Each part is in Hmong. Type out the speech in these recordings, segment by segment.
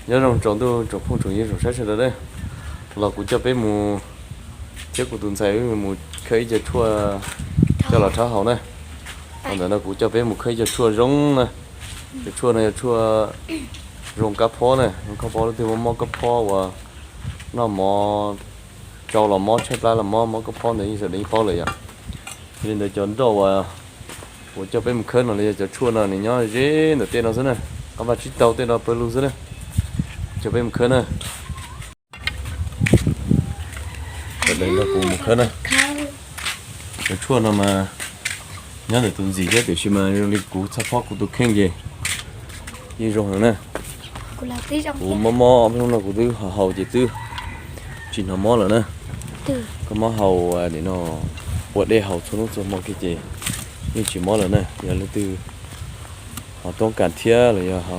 Nyob zoo tsaus ntuj tsoom phooj tsoom ywg tsoom saib sawv daws na. Los kuv coj peb mus thiab kuv tus ntxhais wb mus khawb ib co tshuaj coj los rhaub haus na. Ntawm no kuv coj peb mus khawb ib co tshuaj zoo na. Cov tshuaj no yog tshuaj zoo kab phob na, zoo kab phob, leej twg mob mob kab phob uas noj mov tsau los mob, tshaib plab los mob, mob kab phob ntawd yeej sawv daws yeej paub lawm yom. Yog li ntawd cov nroj uas kuv coj peb mus khawb no los yog cov tshuaj no nws nyob ze ntawm tej no xwb na, qab vaj tsib taug tej no pawg lug xwb na. Coj peb mus khawb na. Sawv daws nrog kuv mus khawb na. Cov tshuaj no mas nyob ntawm tus ntxim thiab, tiam sis mas zoo li kuv txhob phob kuv tus kheej ces yeej zoo heev na. Kuv mob mob ob hnub no kuv twb haus haus ces twb tsis hnov mob lawm na. Koj mob haus nim no ua dej haus txhua hnub txhua hmo kiag ces yeej tsis mob lawm na. Yog leej twg ho toob kas thiab los yog ho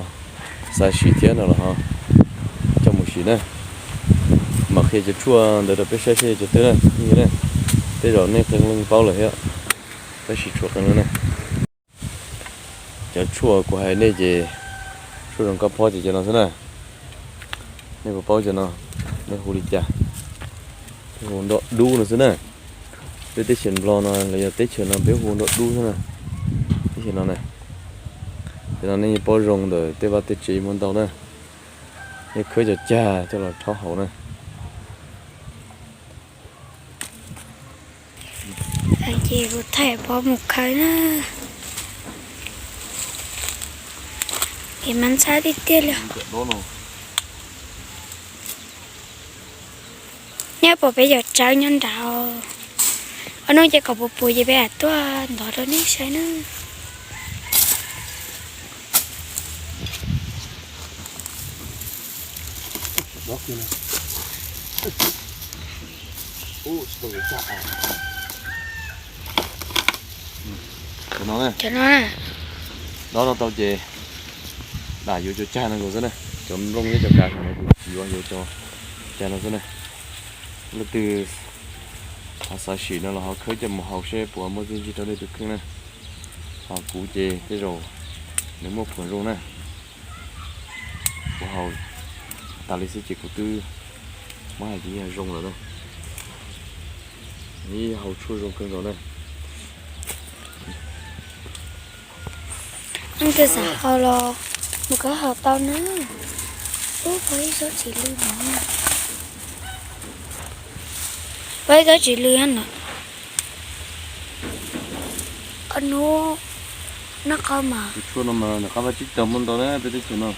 xav sim thiab no los ho coj mus sim na. Mam qhia cov tshuaj ntawd rau peb saib seb yog cov twg na, nej na. Tej zaum nej qee leej paub lawm thiab, tab sis tshuav qee leej na. Cov tshuaj kuv hais nej ces tshuaj zoo kab phob ces cov no xwb na. Nej puas paub cov no, nej hu li cas? Peb hu nroj dub no xwb na. Peb teb chaws Nplog no los yog teb chaws no peb hu nroj dub xwb na. Teb chaws no na, cov no nej yeej paub zoo ntawm tej vaj tej tsev muaj ntau na. Nej khawb cov cag coj los rhaub haus na. Ces kuv thaij pov mus khawb na. Es mas ntxhab tiag tiag li. Nyob pom peb cov tsawb nyob nrad. Ob hnub ces kom puas puas ces peb mam tuaj ntov rau nej saib na. Cov no, dob no tau ces dam yuav cov cag no nkaus xwb na. Cov nplooj thiab cov kav no kuv yuav yuav cov cag no xwb na. Leej twg ho xav sim no los ho khawb coj mus haus seb puas muaj txiaj ntsig rau nej tus kheej na. Ho kuv ces tej zaum nws muaj phuam zoo na. Kuv haus tas li xwb ces kuv twb muab hais tias yog zoo lawm na. Ib haus tshuaj zoo kawg nkaus na. Leej twg xav haus los mus khawb haus tau na. Ub, pom ib tsob txiv lws no. Pom ib tsob txiv lws no. Ob hnub noj qab mas. Tus tshuaj no mas nram qab vaj tsib taug muaj ntau na peb teb chaws no.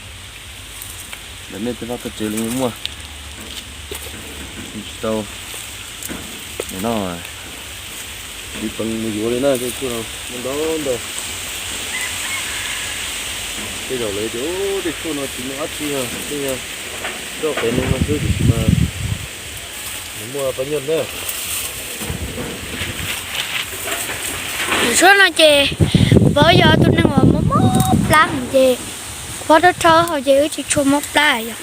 Ntawm nej tej vaj tej tsev los yeej muaj. Tsis tau no, tsis peev mus yuav li na, tej tshuaj no muaj ntau ntau. Tej zaum lawv tias tej tshuaj no tsis muaj dab tsi, tej yog roj qev no no xwb, tiam sis mas nws muaj pab nyoj na. Tus tshuaj no ces kuv paub yog tus neeg uas mob mob plab ces kuv phob rhaub rhaub haus ces wb tsis tshua mob plab yom.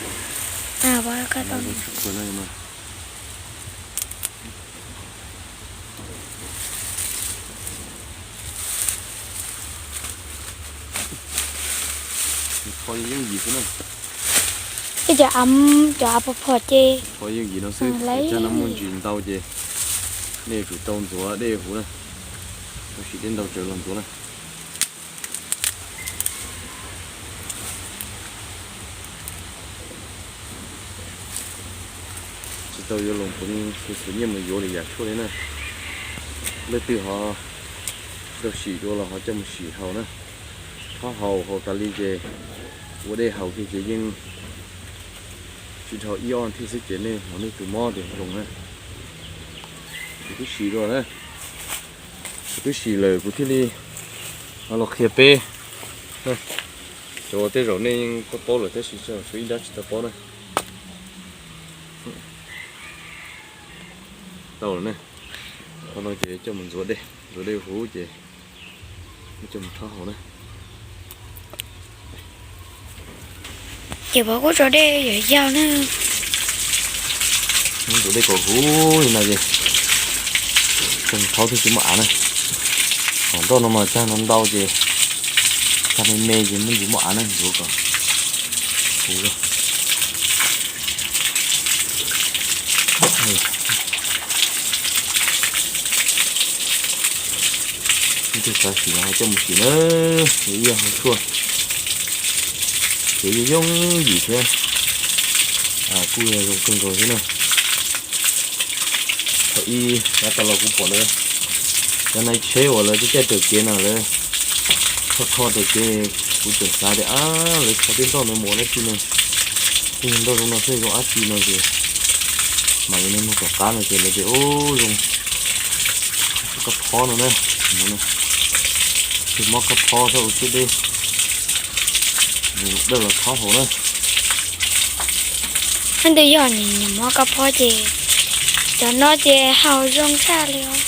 Ib cov av, cov av pom phom ces pho yeej yim no xwb, cov cag no muaj ntsis ntau ces nej yuav tsum tau ntxuav dej huv na, tau sim dej ntau tsawv los ntxuav na. Tsis tau yuav loos puav leej xwm nyiaj mus yuav li yam tshuaj li na. Leej twg ho tau sim dua los ho coj mus sim haus na. Rhaub haus haus tas li ces ua dej haus kiag ces yeej tsis dhau ib ob thiv xwb ces nej hnov nej tus mob ces loos na. Kuv twb sim dua na, kuv twb sim lawm kuv thiaj li los qhia peb. Cov uas tej zaum nej yeej paub paub lawm tab sis tshuav ib nrab tsis tau paub na. Tau lawm ne, qhov no ces coj mus ntxuav dej, ntxuav dej huv ces coj mus rhaub haus na. Ces pov kuj tso dej yam yau na. Ntxuav dej kom huv li no ces coj mus rhaub thiaj tsis muaj av na. Hom nroj no mas cag no ntau ces cag me me ces muaj ntsis muaj av na, ntxuav kom huv. Ib tug xav sim los ho coj mus sim na, ib yam hauv tshuaj, ces yooj yooj yim thiab, kuj yog zoo kawg nkaus thiab na. Thaum ub yav tas los kuv pom lawv cov nais tsheb uas lawv caij caij raws kev no lawv tho tho raws kev, kuv tseem xav tias ab lawv tho tej nroj ntawd mus ua dab tsi no, tej nroj zoo no xwb zoo dab tsi no ces mam li nug tom qab no ces lawv tias ub zoo kab phob no na, tus mob kab phob xab ua siab deb, dawj los thob haus na. Ntawd yog nws mob kab phob ces cov no ces haus zoo tshaj li os.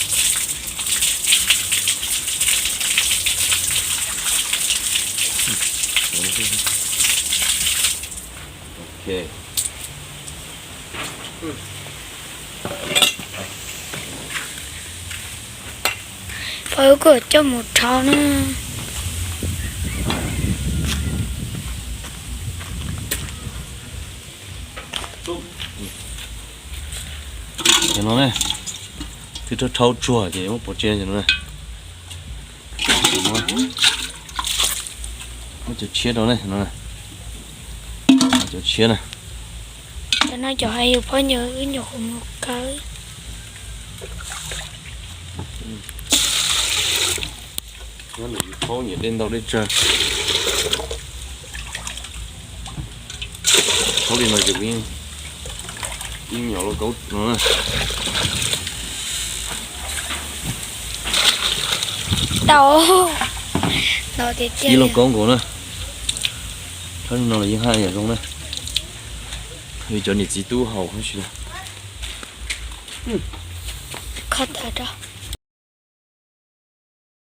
Pab kuj coj mus rhaub na. Cov no ne, twb rhaub rhaub tsuag ces muab pov tseg no. Muab cov tshiab rau ne, cov tshiab na. Cov no cov hais yus phob nyuag wb nyuam qhuav mus kawb. Nyob ntawm yus phob nyiam dej ntau dej tsawg. Phob li no ces kuv yeej nyuam lauj kaub no na. Tau, ib lauj kaub nkaus na. Phob li no los yeej haj yam zoo na. Yus cov niam txiv tub haus huv si. Kho tawm rau.